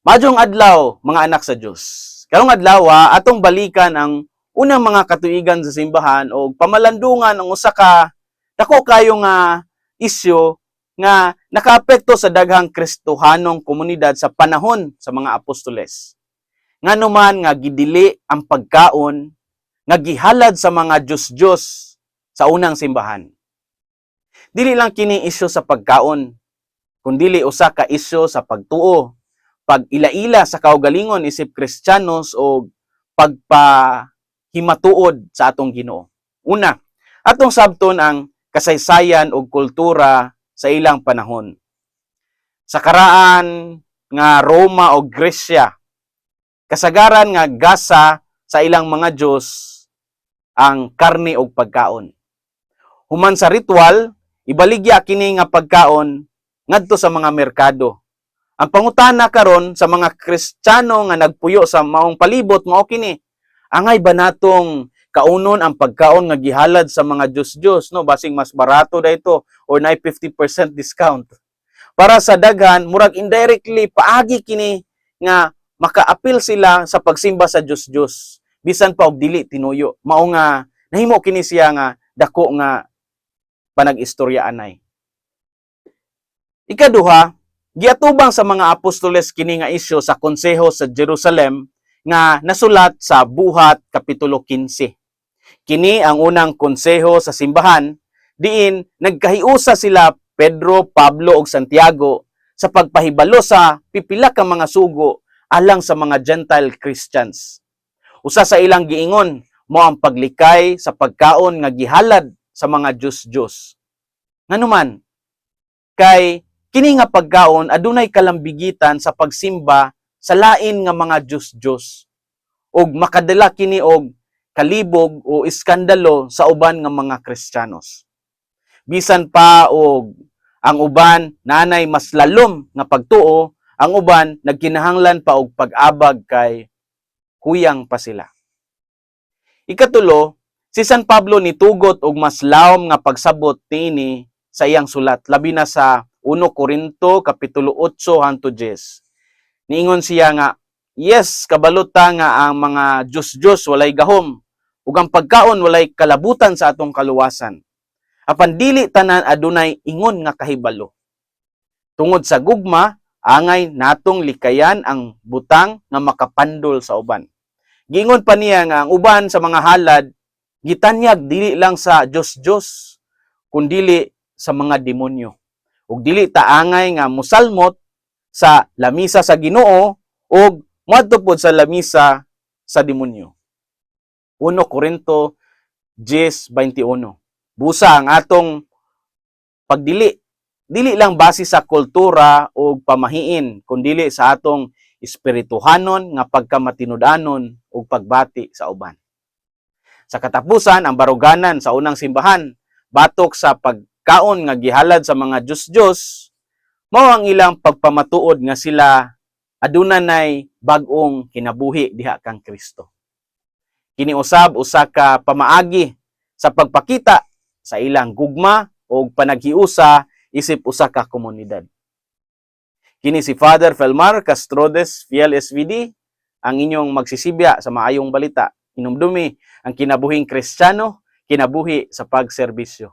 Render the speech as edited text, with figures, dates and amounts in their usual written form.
Maayong adlaw, mga anak sa Dios. Karong adlaw, atong balikan ang unang mga katuigan sa simbahan o pamalandungan ang usa ka dako kayo nga isyu nga nakaapekto sa daghang Kristohanong komunidad sa panahon sa mga apostoles. Ngano man nga gidili ang pagkaon nga gihalad sa mga Diyos-Diyos sa unang simbahan? Dili lang kini isyu sa pagkaon, kundili usa ka isyu sa pagtuo, pag-ila-ila sa kaugalingon isip Kristiyanos o pagpahimatuod sa atong Ginoo. Una, atong sabton ang kasaysayan ug kultura sa ilang panahon. Sa karaan nga Roma o Gresya, kasagaran nga gasa sa ilang mga Diyos ang karne og pagkaon. Human sa ritual, ibaligya kini nga pagkaon ngadto sa mga merkado. Ang pangutana karon sa mga Kristiyano nga nagpuyo sa maong palibot mao kini: Angay ba natong kaunon ang pagkaon nga gihalad sa mga Diyos-Diyos, no? Basing mas barato dayto or naay 50% discount. Para sa daghan, murag indirectly paagi kini nga makaapil sila sa pagsimba sa Diyos-Diyos bisan pa og dili tinuyo. Mao nga nahimo kini siya nga dako nga panag-istorya anay. Ikaduha, giatubang sa mga apostoles kini nga isyu sa konseho sa Jerusalem nga nasulat sa Buhat kapitulo 15. Kini ang unang konseho sa simbahan diin nagkahiusa sila Pedro, Pablo ug Santiago sa pagpahibalo sa pipila ka mga sugo alang sa mga Gentile Christians. Usa sa ilang giingon mao ang paglikay sa pagkaon nga gihalad sa mga Diyos-Diyos. Nganuman, kay kini nga pagkaon adunay kalambigitan sa pagsimba sa lain nga mga Diyos-Diyos ug makadala kini og kalibog o iskandalo sa uban nga mga Kristiyanos. Bisan pa og ang uban nanay mas lalom nga pagtuo, ang uban nagkinahanglan pa og pag-abag kay huyang pa sila. Ikatulo, si San Pablo nitugot og mas lawom nga pagsabot niini sa iyang sulat, labi na sa 1 Korinto kapitulo 8 hangtod 10. Niingon siya nga, "Yes, kabalo ta nga ang mga Diyos-Diyos walay gahom ug ang pagkaon walay kalabutan sa atong kaluwasan. Apan dili tanan adunay ingon nga kahibalo. Tungod sa gugma, angay natong likayan ang butang nga makapandol sa uban." Giingon pa niya nga ang uban sa mga halad gitanyag dili lang sa Diyos-Diyos kundili sa mga demonyo. Ug dili ta angay nga musalmot sa lamisa sa Ginoo ug moadto pod sa lamisa sa demonyo. 1 Korinto 10:21. Busa ang atong pagdili dili lang base sa kultura o pamahiin kundili sa atong espirituhanon nga pagkamatinud-anon ug pagbati sa uban. Sa katapusan, ang baruganan sa unang simbahan batok sa pagkaon nga gihalad sa mga Diyos-Diyos mao ang ilang pagpamatuod nga sila aduna nay bag-ong kinabuhi diha kang Kristo. Kini usab usa ka pamaagi sa pagpakita sa ilang gugma o panaghiusa isip usa ka komunidad. Kini si Father Felmar Castrodes, Fiel SVD, ang inyong magsisibya sa maayong balita. Hinumdumi ang kinabuhing Kristiyano, kinabuhi sa pagserbisyo.